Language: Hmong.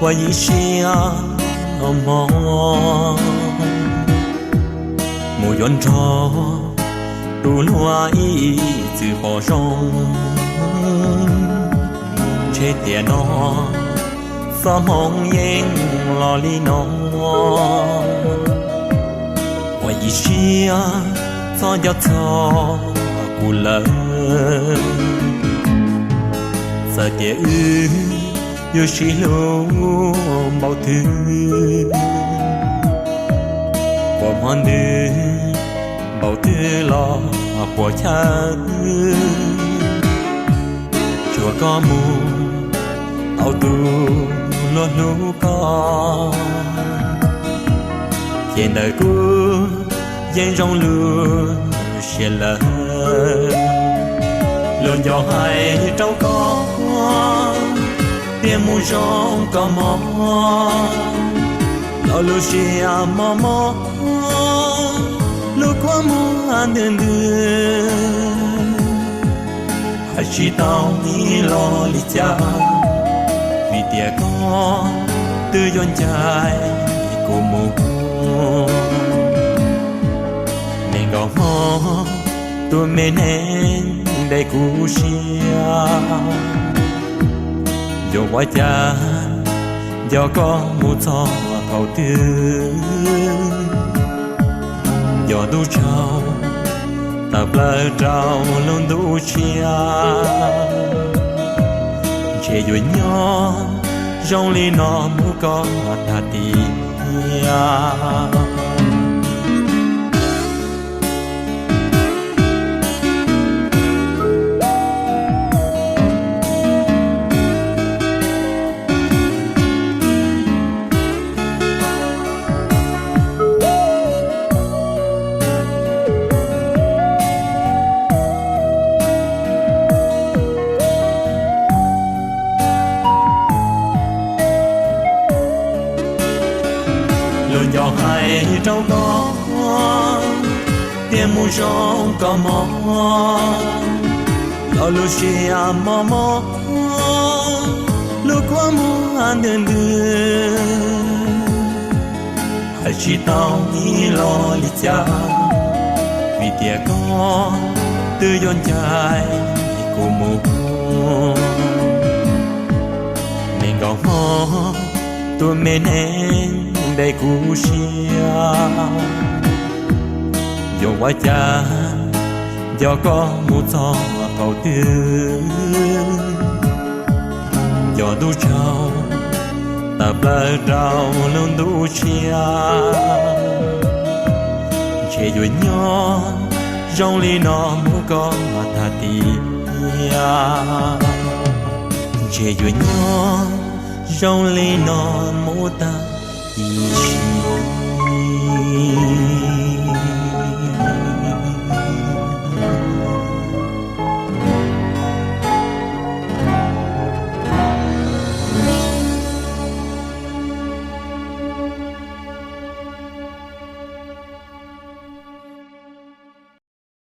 Ua ib siab hmo mus yuav nrog tus hluas ib txwm pom zoo, ntshe tiam no txoj hmoo yeej los li no. Ua ib siab txhob nco txog kuv lawm, txawm tias wb yuav sib hlub npaum twg, puas hmo ntws npaum twg los puas chaw, tsuas koj mus tau tus luag hlub koj, ces ntawm kuv yeej zoo lub siab lawm. Luag nco hais rau koj, tias mus zoo koj mog, los lub siab mos mos, lub kua muag ntws ntws, hais tsis tau ib los li cas, vim tias koj twb yuav ncaim kuv mus. Nees nkaum hmo tus me neeg ntes kuv siab, yuav ua cas nco koj mus txog thaum twg, nco ntuj tsaug tawm plaws rau lub ntuj tshiab, ntshe yuav nyob zoo li no mus kom tag tiam. Luag nco hais rau koj, tias mus zoo koj mog, los lub siab mos mos, lub kua muag ntws ntws, hais tsis tau ib los li cas, vim tias koj twb yuav ncaim kuv mus. Nees nkaum hmo tus me neeg ntes kuv siab, yuav ua cas nco koj mus txog thaum twg, nco ntuj tsaug tawm plaws rau lub ntuj tshiab, ntshe yuav nyob zoo li no mus kom tag tiam. Ntshe yuav nyob zoo li no mus tag tiam.